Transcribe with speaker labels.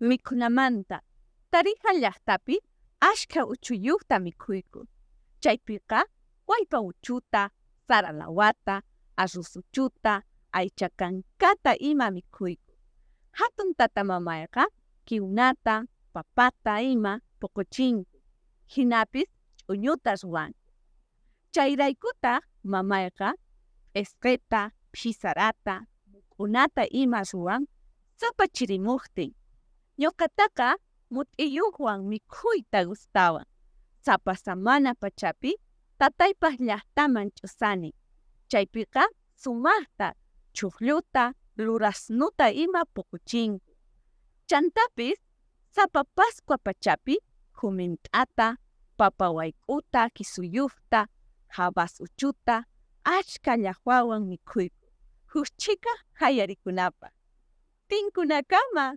Speaker 1: Mikhunamanta, Tarija llaqtapi askha uchuyoqta mikhuyku, chaypiqa wallpa uchuta, sara lawata, arroz uchuta, aycha kankata ima mikhuyku. Hatun tatamamayqa kiwnata, papata ima poqochinku hinapis ch'uñuta ruwanku. Chayraykutaq mamayqa p'esqeta, phisarata, muk'unata ima ruwan sapa chirimuqtin. Ñoqataqa mut'iyuqwan mikhuyta gustawan. Sapa samana pachapi tataypaq llaqtaman ch'usani, chaypiqa sumaqta chhuqlluta, lurasnuta ima poqochinku. Chantapis sapa Pascua pachapi humint'ata, papa wayk'uta kisuyuqta, habas uchuta askha llaqwawan mikhuyku, huk chhika hayarikunapaq. Tinkunakama.